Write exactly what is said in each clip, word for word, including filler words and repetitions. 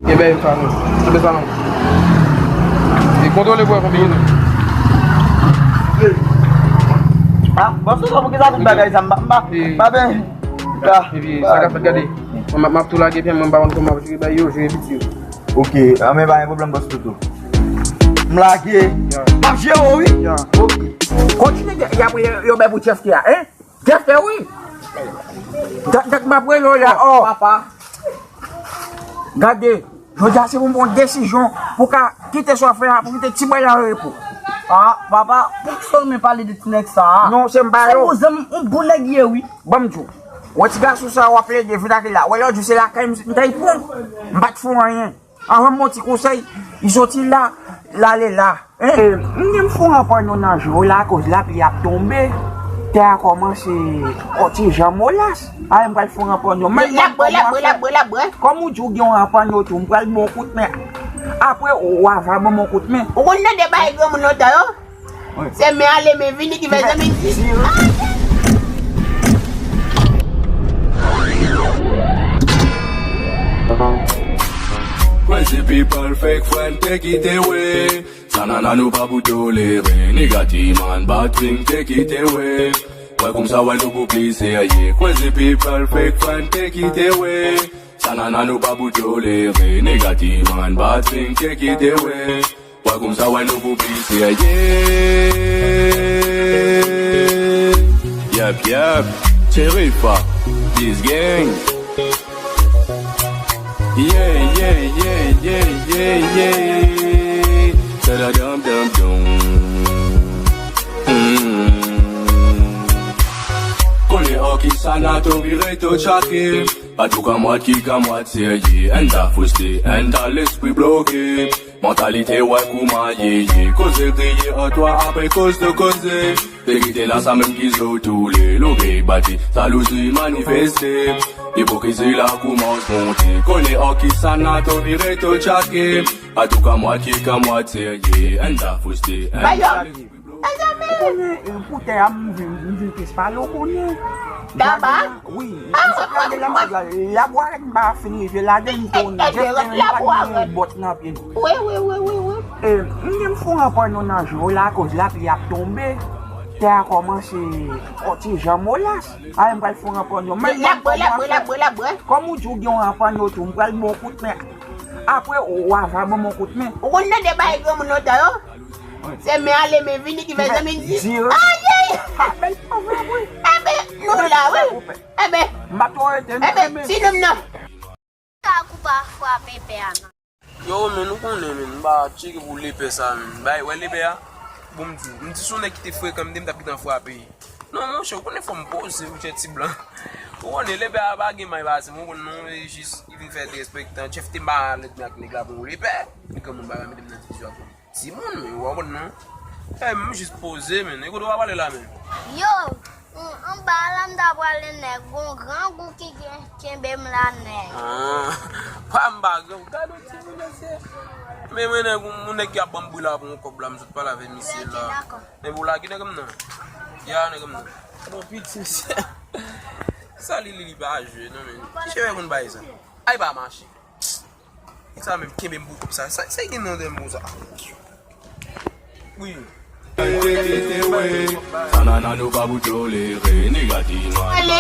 E bèl sa non. Se bèl sa non. E kontwole pou wè konbyen nou. Ah, bòs, ou pou ki sa tout bagay sa, m pa, m pa, m pa ben. Ah, epi, sa ka fèt, gade. Mwen, m ap tou lage pye mwen, m pa konn kòman jere bay yo, jere piti yo. Ok, ah, men pa gen pwoblèm, bòs Toto. M lage. Ya. M ap jere w, wi. Ya. Ok. Kontinye, y ap yo, yo bay pou Jeff T a, hein? Jeff T a, wi. Dat, dat m ap rele w la, oh. Papa. Gade, jodi a se pou m pran yon desizyon, pou w ka kite sa w ap fè a, pou kite ti bòy la an repo. Ah, papa, poukisa w renmen pale de ti nèg sa a? Non, se m pa yo. Se yon zanmi, yon bon nèg li ye, wi. Ban m di w. Wè ti gason sa a w ap plede vin ak li la. Wè lòt jou se lakay m, m t al pran. M pa t fè w anyen. Anvan m ba w ti konsèy, li soti la, l ale la. Hein? Eh, m gen m fè yon ranpanyo nan je w la, akoz lapli ap tonbe. Tè a kòmanse yon ti jan molas. A, m pral fè yon ranpanyo. Men, l ap bwè, l ap bwè, l ap bwè, l ap bwè. Kòm ou di w gen yon ranpanyo tou, m pral ba w kout men. Apre, w a va ban m yon kout men. Ou konn tande bagay granmoun lontan yo? Wi. Se men ale, men vini ki fè zanmi. Crazy people, fake friend, take it away. Sa nana nou pa pou tolere. Negative man, bad thing, take it away. Wè konsa, wè nou pou pli serye. Crazy people, fake friend, take it away. Sa nana nou pa pou tolere. Negative man, bad thing, take it away. Wè konsa, wè nou pou pli serye. Yep, yep. Cherifa, this gang. Yeah, yeah, yeah, yeah, yeah, yeah. Da-da-dum, dum, dum. Mm. Konnen an ki sa Nato vire to tchake. Pa tou kamwad ki kamwad serye. N ta fwiste, n ta lespri bloke. Mantalite wè kouman ye ye. Koze griye an twa apre koz de koze. Verite la sa menm ki zo toule. Logey bati, salouzi manifeste. Ipokrizi la koumans monte. Konnen an ki sa Nato vire to tchake. Pa tou kamwad ki kamwad serye. N ta fwiste, n ta lespri bloke. Ou konnen, eh, pou tè a, m vin, m vin plis pale, ou konnen. Daba? Wi, m sot lage la, m sot lage. Labwa rèd m pa fin rive ladan, m tounen. Jèf te m pa gen bòt nan pye m. Wi, wi, wi, wi, wi. Eh, m gen m fè yon ranpanyo nan je w la, akoz lapli ap tonbe. Tè a kòmanse yon ti jan molas. A, m pral fè yon ranpanyo. Men, l ap bwè, l ap bwè, l ap bwè, l ap bwè. Kòm ou di w gen yon ranpanyo tou, m pral ba w kout men. Apre, w a va ban m yon kout men. Ou konn tande bagay granmoun lontan yo? Se men ale, men vini ki fè zanmi di. Ayayay! Enben, nou la, wi. Enben, m pa twò rete, non, enben, ti nonm nan. Ka koupa frape pè a, non. Yo, men nou konnen, men, m pa tcheke pou lepè sa, men. Bay, wè lepè a? Bon, m di, m di se yon nèg ki te frekan, m di m t ap gentan frape. Non, monchè, ou konnen fò m poze, monchè, ti blan. Ou konnen, lepè a pa gen may pase, m, ou konnen, non, e jis, li vin fè derespektan. Chèf te malèt, men ak nèg la, bon, lepè. Li granmoun, pa mete m nan divizyon ak timoun, men ou konn non. Eh, m jis poze, men. E kote w ap ale la, men? Yo, m, anba la, m ta prale nèg. Gon grangou ki gen, kenbe m la, nèg. Ah, pa m pa grangou. Gade yon timoun, mesye. Men mwen, nèg, yon nèg ki ap ban m bri la pou yon kòb la, m sot pale avè misye la. Men pou lage nèg m nan. Ya, nèg m nan. Bon, piti, mesye. Sa li, li, li pa jwe, non, men. Ki cheve konn bay sa? Ay, pa mache. Sa menm, kenbe m pou kòb sa. Sa, sa gen nan dèyè m pou sa. Wi. Sa nana nou pa pou tolere, negativman. Ale,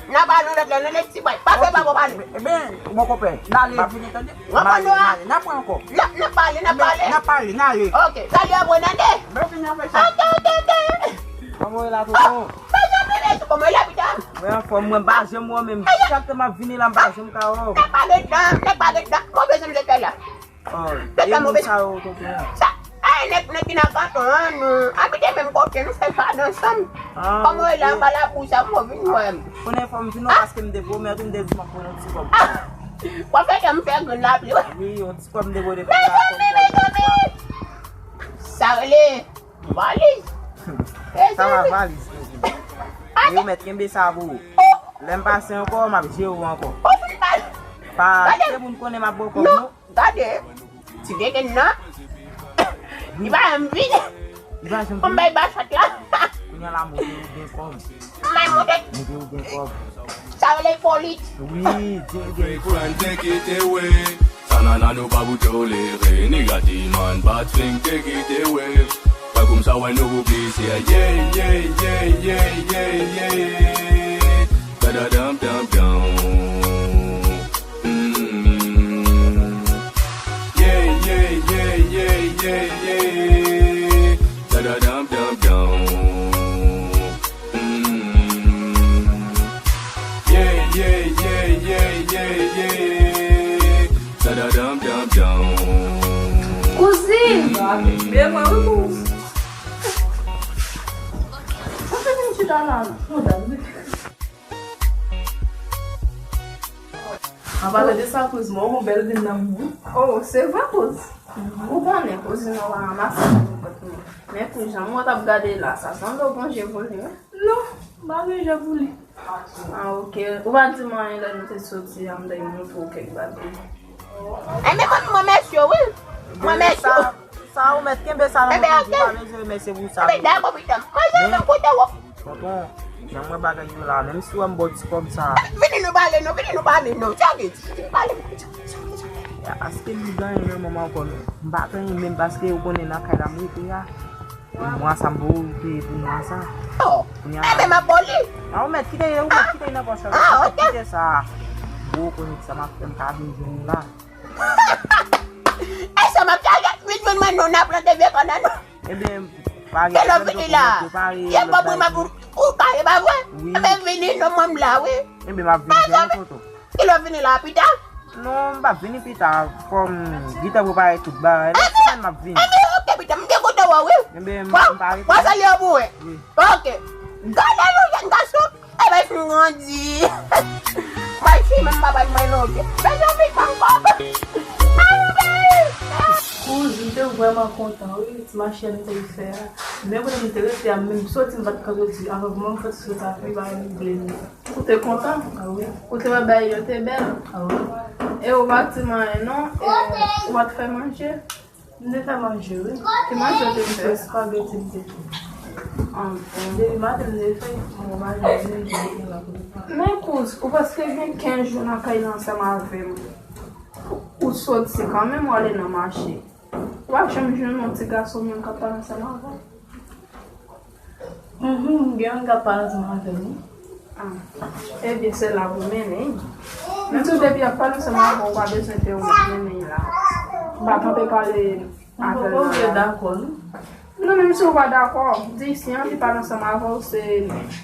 n a pale lòt la, nan ti bay. Pase pa bon pale. Ebyen, bon konpè, n ale vini tande. N a pale, n a pale, n a pale ankò. N a pale, n a pale. N a pale, n ale. Ok, sa li apre n ale. Mèsi, n a fè sa. Ok, ok, ok. Kòman w ye la, tonton? Pa janm vini sou kòman w ye la, pita. Mwen anfòm, mwen pa janm wè w menm. Chak tan m ap vini la, m pa janm ka wè w. Nèg pa gen dan, nèg pa gen dan. Move zanmi se fè la. Oh, e moun sa yo, tonton? Sa, ay, nèg, nèg ki nan kanton an, nou abite menm kote, nou fè jardin ansanm. Kòman w ye la, anba labou sa, mwen vin wè m. Konnen fò m vin wè w paske m te pwomèt ou, m te di m ap pran yon ti kòb. W ap fè tan m fè grenn lapli, wi. Wi, yon ti kòb m te pwomèt ou. Mezanmi, mezanmi. Sa rele valiz. Sa pa valiz, tonton. E yo mèt kenbe sa pou ou. Lè m pase ankò, m ap jere w ankò. Pa kite moun konnen m ap ba w kòb, non. Gade, ti deden nan. Li pa janm vini. Li pa janm vini. Kòm bay bachòt la. Kounye a la, montre ou gen kòb. M bay montre. Montre ou gen kòb. Sa rele ipolit. Wi, di ou gen kòb. Fake friend, take it away. Sa Nan, nan, nou pa pou tolere negati man, bad thing, take it away. Pa kòm sa wè nou pou plezi, yeah, yeah, yeah, yeah, yeah, yeah. Da da dam dam dam. Mm. Yeah, yeah, yeah, yeah, yeah, yeah. Da da dam dam dam. Mm. Yeah, yeah, yeah, yeah, yeah, yeah. Da da dam dam dam. Kouzin! Mm. Byen mwen wi pou. Ou fè vin chita la. An palan de sa, kouz mwen, ou gon bèl vin nan mwen. Oh, se vre, kouz. Ou konnen, kouzin, ou pa ranmase nan nenpòt moun. Men, kouz, jan mwen t ap gade la, sa sanble ou gon je pou li, wi. Non, m pa gen je pou li. Ah, ok. Ou pa di mwen anyen lè nou te soti, an m te montre w kèk bagay. Enben, mwen, mwen remèsye w, wi. Mwen remèsye w. Sa ou mèt kenbe sa nan men ou, pa bezwen remèsye pou sa. Enben, dakò, pitan. Mwen, je nan kote w. Tonton, jan m wè bagay yo la, menm si w wè m ba w ti kòb sa. Vini nou pale non, vini nou pale non. Sa w vle di? Vini pale. Aske m ganyen nan manman ankò non. M pa ganyen menm paske ou konnen nan kay la m rete a. Mwa sa m ba w peye pou mwa sa. Oh, kounye a la. Enben, m ap ba w li. A, ou mèt kite, ou mèt kite nan pòch la. Ah, ok. Kite sa. Bon, ou konnen sa m ap fè, m ka vin jwenn ou la. E sa m ap chache, vin jwenn mwen non, n ap plante vye kannann nou. Ebyen, pare. Kè lè w vini la, ye pa pou m ap ou kare pa vre? Wi. Ebyen, vini non, mwen m la, wi. Ebyen, m ap vin jwenn ou, tonton. Kè lè w vini la, pita? Non, m p ap vini pita. Fò m gentan prepare tout bagay. Lòt semèn, m ap vini. Ebyen, ok, pita, m te kontan wè w, wi. Ebyen, m pare. Bon, m salye w pou mwen. Wi. Ok. Gade nou, jèn gason. Ebyen, fin grandi. Mwen si menm papa mwen non, ok. Mwen janvi ankò. Kouz, m te vrèman kontan, wi, ti mache a m te fè a. Men kote m te rete a, menm soti m pa t ka soti. Avè mwen, m fè soti a, pi ba m vle li. Ou te kontan? A wi. Ou te wè bagay yo te bèl? A wi. E ou pa t di m anyen non, e ou pa t fè manje? M te fè manje, wi. Ki manje w te fè? M fè espageti m te fè. Ah, bon. Depi maten m te fè, m manje, m te fè. Men kouz, ou prèske gen kenz jou nan kay la ansanm avè m. Ou soti kanmenm, ou ale nan mache. Ou pa janm jwenn yon ti gason menm k ap pale ansanm avè w? Mhm, m gen yon gad pale ansanm avè m, wi. Ah. Ebyen, se la pou mennen. Menm si w depi ap pale ansanm avè w, ou pa bezwen te ou mennen la. Ou pa kanpe pale avè l la. Ou dakò, non? Non, menm si w pa dakò, di si anvi pale ansanm avè w, se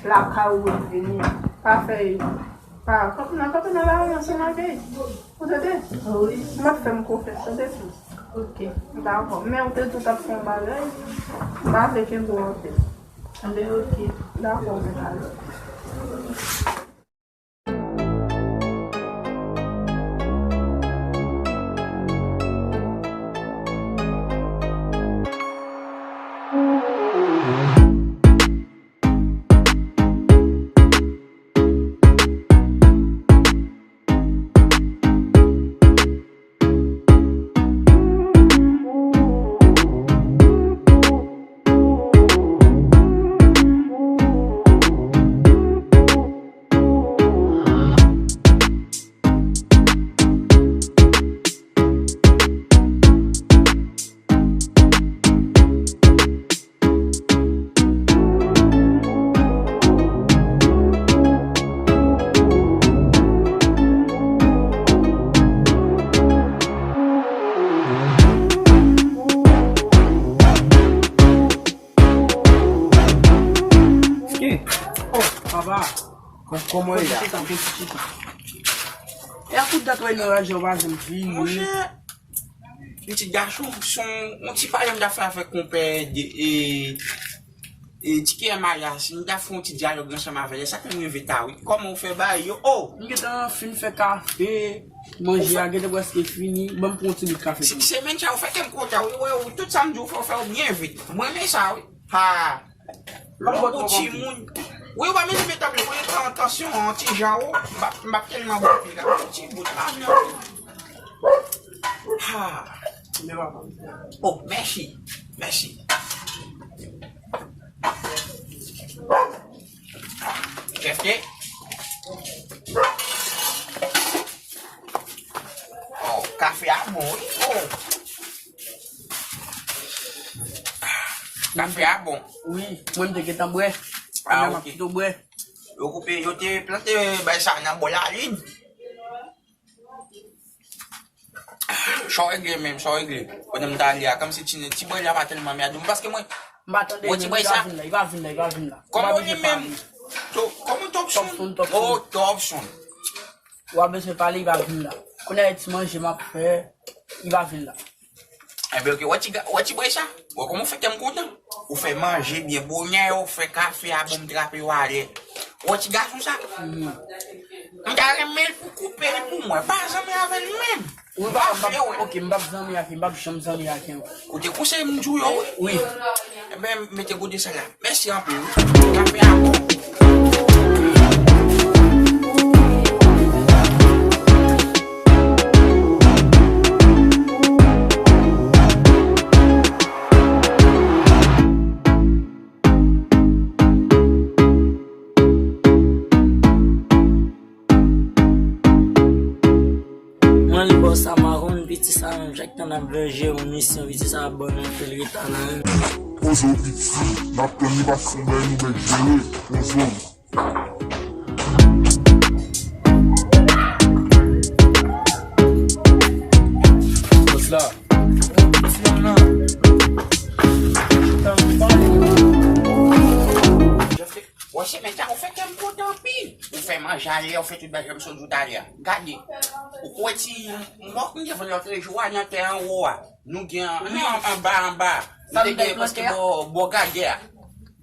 lakay ou pou l vini. Pa fè, pa, kanpe nan, kanpe nan lari ansanm avè l. Ou tande? Wi. M ap fè m konfyans, tande, sis. Ok. Dakò. Men ou te di w t ap fè yon bagay. M pa vle kenbe w anpil. Anben, ok. Dakò, mwen ale. Ski. Oh, papa. Kò-, kòman w ye la? Chita, chita. E a kout dat wè nan raje w pa janm vini. Monchè, pitit gason, se yon, yon ti pale m ta fè avèk konpè de, e, e, Tiki Maya, si m ta fè yon ti dyalòg ansanm avè l, sa fè m rive ta wi. Kòman w fè bagay yo? Oh! M gentan fin fè kafe, manje a gentan prèske fini, ban m pran yon ti bout kafe tou. Semèn sa yo fè kè m kontan wi, wè, tout sa m di w fè, w fè yo byen vit. Mwen renmen sa wi. Ha! Lòt bò timoun. Wi, w pa mete met ap li, mwen pran tansyon an ti jan o, m p ap, m p ap tèlman bwè la. Yon ti bout la, non. Ha. Men papa. Oh, mèsi. Mèsi. Chèf de. Oh, kafe a Bon. Wi, mwen m te gentan bwè. Ah, kounye a m ap ok. Kite w bwè. Yo koupe, yo te plante bay sa nan bò lalin. Sa w regle menm, sa w regle. Pandan m t ale a, kòmsi ti, ti bwè la pa tèlman mèd. Paske mwen, m pa tande mwen ti bwè sa. Li va vin la, li va vin la, li va vin la. Kòman w ye menm? Kòman Topson? Topson, Topson. Oh, Topson. Ou pa bezwen pale, li va vin la. Kounye a ti manje m ap fè, li va vin la. Enben, ok, wè ti ga-, wè ti bwè sa? Wè kòman w fè kè m kontan? Ou fè manje byen bonè, ou fè kafe a bon, m trape yo alè. Wè ti gason sa? Mhm. M ta renmen l pou koupe l pou mwen. Pa zanmi avè l menm. Wi, m pa, m pa, vle, wi. Ok, m p ap zanmi ak li, m p ap janm zanmi ak li ankò. Koute konsèy m di w yo, wi. Wi. Enben, mete kote sa la. Mèsi anpil, wi. Kafe a bon. Mwen, bòs a mawon, piti sa, jak tan ap vèje yon misyon, piti sa, bon, nou fè l reta nan. Poze w piti, n ap tann li pase yon bay nou bèk jere, poze w. Bòs la. Piti a la. Chita, pale. Wè, se men sa, ou fè kè m kontan anpil. Ou fè manje alè, ou fè tout bagay, m sot di w talè a. Gade, ou kwè ti mòk m te vann lòt jou a nan tè anwo a. Nou gen, non, anba, anba. Nou te gen preske bò, bò gadè a.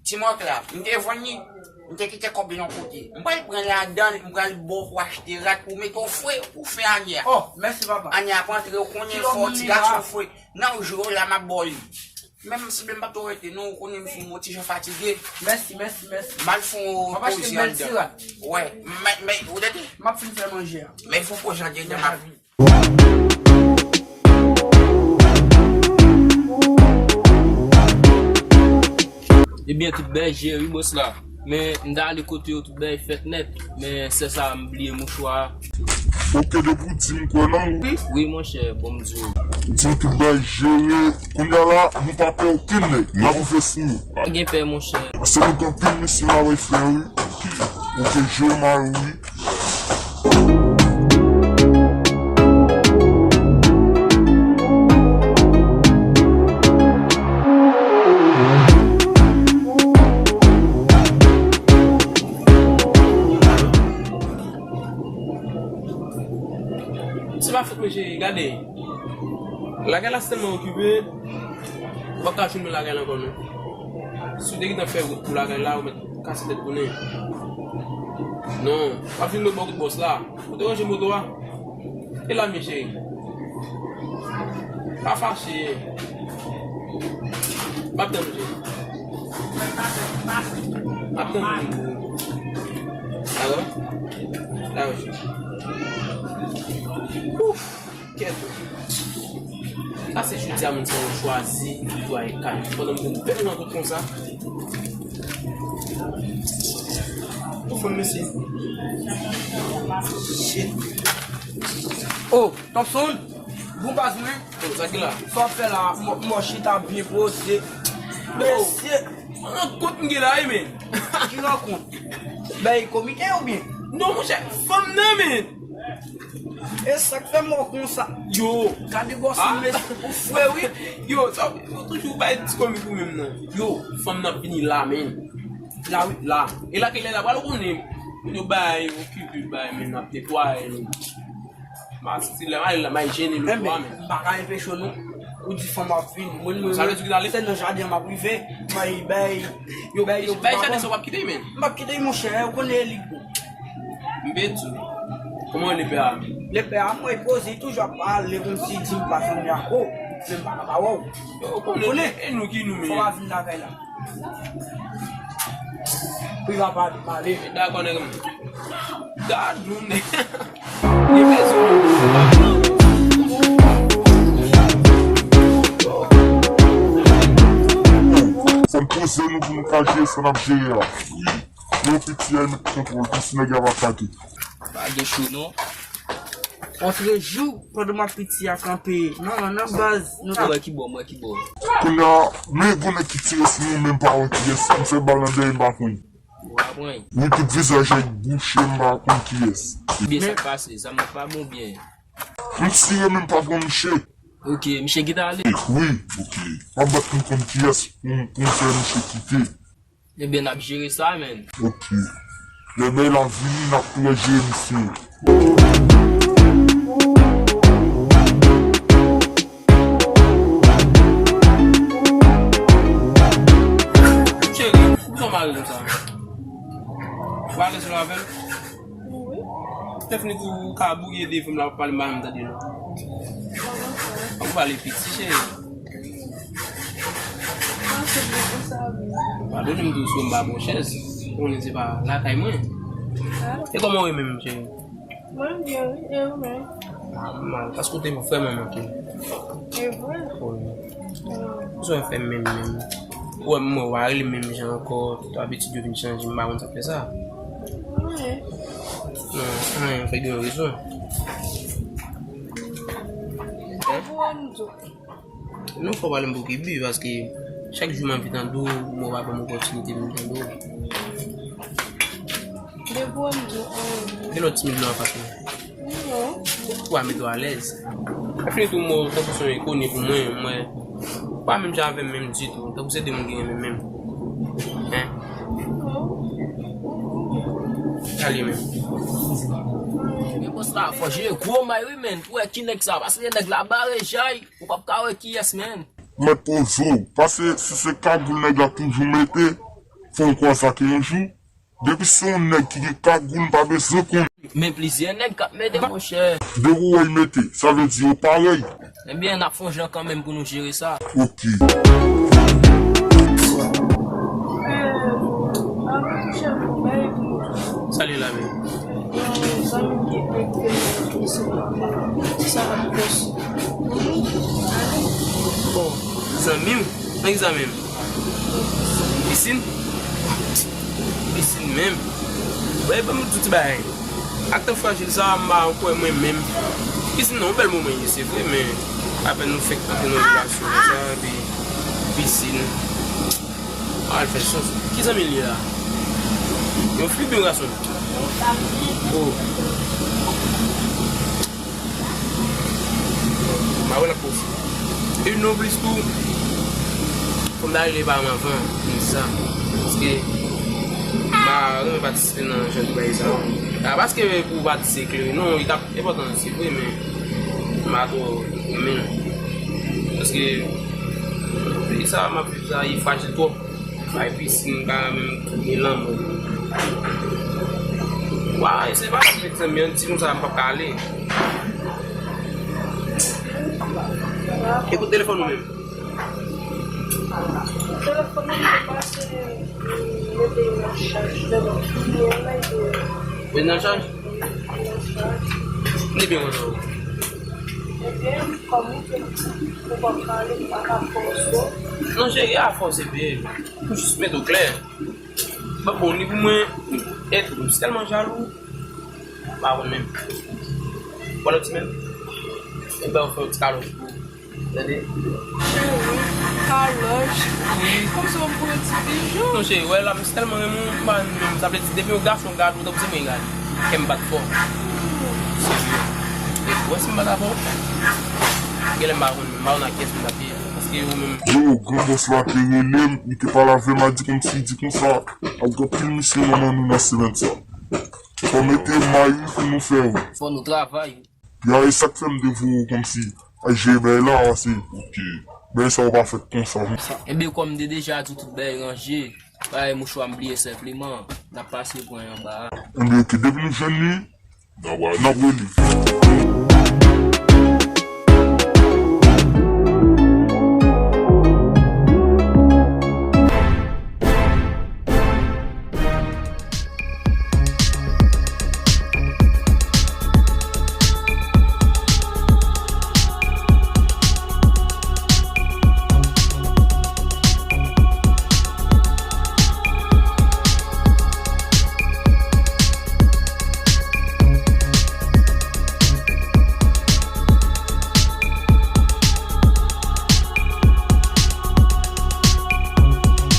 Ti mòk la, m te vann li, m te kite kòb li yon kote. M pral pran ladan l, m pral ba w pou achte rad, pou mete w fre, pou fè ane a. Oh, mèsi, papa. Ane a ap antre, ou konnen fò ti gason fre. Nan jou yo la, m ap ba w li. Menm si m pa t rete, non, ou konnen m sou mwen ti jan fatige. Mèsi, mèsi, mèsi. M al fè yon poze anndan. Wè, men, men, ou tande? M ap fin fè manje a. Men fè yon poze anndan, m ap vini. Ebyen, tout bèj jere wi, bòs la. Men, m ta ale kote yo, tout bèj fèt nèt. Men, sè sa, m bliye mouchwa a. Ok, depi w di m kwè nan ou. Wi, monchè, bon, m di w. Di m tout bèj jere. Kounye a la, nou pa pè okenn nèg. N ap ouvè sou nou. Pa gen pè, monchè. Se nou gen anpil misyon n ap fè, wi. Ok, jere mari, wi. Se pa fòt mwen, cheri, gade. Lagay la se tèlman okipe, ou p ap ka jwenn mwen lagay la ankò, non. Si w te gentan fè wout pou lagay la, ou mèt kase tèt konnen. Non, w ap vin mwen bò kout bòs la. Ou deranje moto a. E la, men cheri. Pa fache. M ap tann ou, cheri. M ap tann ou. Alò? Alò, cheri. Ouf! Kèt. Sa se jodi a moun sa yo chwazi netwaye kay. Pandan m te bèl nan tout konsa. Ou fanm mesye. Shit. Oh, Thompson, bon baz mwen. Oh, sa ki la? Sa w ap fè la, mò, mò chita byen poze. Mesye. Rankont m gen la, wi, men. Ki rankont? Bay komite oubyen? Non, monchè, fanm nan, men. E sa k fè mò konsa? Yo, gade bòs mwen, mesye, ou fre, wi. Yo, sa, yo toujou bay ti komik ou menm nan. Yo, fanm nan ap vini la, men. La, wi, la. E la, kilè la, pral konnen. Moun yo bay, okipe, bay, men, ap netwaye, men. Ma, si lè, ma, ma, jene lòt bò a, men. M pa ka enpeche w, non. Ou di fanm ap vini. Mwen, mwen, sa vle di ki t ale? Se nan jaden an m ap rive. Bay, bay, yo bay, yo bay jaden sa w ap kite, men. M ap kite, monchè, ou konnen li bon. M pe di w. Kòman lepè a? Lepè a, mwen poze, toujou ap pale, kòmsi di m pa fanmi ak ou. Men m pa ka pa wè w. Ou konnen, e nou ki nou menm. Fò w pa vin lakay la. Pri va pa pale. Dakò, nèg m. Gad moun. Li bezwen. Fò n poze nou pou nou ka jere sa n ap jere a. Yon piti a, met kontwòl tou sou nèg y ap atake. Pa gen cho non. Antre jou pandan m ap piti a kanpe. Non, non, non, baz. Nou ta wè ki bò, m wè ki bò. Kounye a, men gwo nèg ki tire sou nou, men m pa wè kiyès. M fè bal nan dèyè, m pa konn. Ou aprann. Wi, tout vizaj yo bouche, m pa konn kiyès. Byen sa k pase, zam nan pa bon byen. M tire, men m pa pran mouche. Ok, mouche ki t ale? Wi, ok. M ap bat pou m konn kiyès pou m, pou m fè mouche kite. Ebyen, n ap jere sa, menn. Ok. Lè bagay la vini, n ap tou jere misye. Cheri, poukisa w mare konsa? Ou alèz lè w avè l? Wi. Stephanie tou ka bouye devan m la, pale m pa janm tande non. Ou pale piti, cheri. Padone m tou si m pa bon chèz. Ou konnen se pa lakay mwen. E kòman w ye menm, cheri? Mwen byen, wi. E ou menm? Ah, m mal. Paske w te vrèman manke m. E vre? Wi. Sa w fè menm, menm? Ou wè m, mwen, w pa rele m menm jan ankò. Tout abitid yo vin chanje, m pa konn sa k fè sa. Anyen. Non, anyen, fèk gen yon rezon. Ou pou wè m di w. Non, fò w pale m pou ki bi, paske chak jou m anvi tande w, men w pa ban m opòtinite pou m tande w. Depi w di w anvi. Gen lòt timoun nan anfas mwen. Non. Ou pa mete w alèz. Stephanie tou mò, tankou se yon enkoni pou mwen, mwen. Ou pa menm jan avè m menm ditou, tankou se de moun ki renmen menm. Hein? Non. Sa l ye menm? Men bòs la fò jwe gwo may wi, menn. Ou wè ki nèg sa, paske nèg la bare jay. Ou p ap ka wè kiyès, menn. Mèt poze w, paske si se kagoul nèg la toujou mete, fò w kwaze ak li yon jou. Depi se yon nèg ki gen kagoul, m pa bezwen konnen. Men plizyè nèg k ap mete, monchè. Depi w wè y mete, sa vle di yo parèy. Ebyen, n ap fè yon jan kanmenm pou nou jere sa. Ok. Sa l ye la menm? Zanmi m ki envite m nan pisin papa. Sa ap pòs. Bon, zanmi w? Nan ki sa menm? Pisin? Pisin menm? Wè, ban m di w ti bagay. Ak tan frajil sa, m pa kwè mwen menm. Pisin nan yon bèl moman ye, se vre, men apèn nou fèk antre nan relasyon konsa, epi pisin. Al fè sòs. Ki zanmi l ye la? Yon fi oubyen yon gason? Oh. M pa wè l ap pòs. E non plis tou, fò m ta rele paran m anvan, m di sa. Paske m pa renmen patisipe nan jan de bagay sa yo. A, paske pou w patisipe klere, non, li t ap enpòtan, se vre, men m pa twò renmen l. Paske peyi sa m ap viv la, li frajil twòp. Bay pisin, m pa menm koute lanmò. Wa, se pa avèk zanmi an, di konsa m p ap ka ale. E kote telefòn ou menm? Telefòn mwen, m pase mete l nan chaj, lè m ap fini, lè m ap fini. Mete nan chaj? Li byen konsa. Ebyen, kòm ou te di, ou p ap pale, m pa ka fòse w. Non, cheri, a fòse byen. Ou jis mete w klè. Mwen bon, ni pou mwen, e tou, m tèlman jalou. M pa konn menm. Bon, lòt semèn, e ben, ou fè yon ti kalòj pou ou. Tande? Cheri, kalòj. Wi. Kòmsi w ap pran ti bijou. Non, cheri, wè la, m tèlman renmen w, m pa menm, sa vle di, depi yon gason gade w, tankou se mwen gade. Kè m bat fò. Serye. E wè si m bat avè w, genlè m pa konn, m pa konn ak kiyès m t ap ye, paske ou menm. Yo, gran bòs la te rele m, li te pale avè m, a di kòmsi, di konsa, ap gen anpil misye nan men nou nan semèn sa. Fò mete may wi pou nou fè wi. Fò nou travay wi. Ya, e sa k fè m te voye w kòmsi al jere bagay la, se, ok, bagay sa yo pa fèt konsa. Ebyen, kòm m te deja di w tout bagay ranje, bagay mouchwa m bliye senpleman, n ap pase pran yon anba a. Ebyen, ok, depi nou jwenn li, n ap, n ap rele.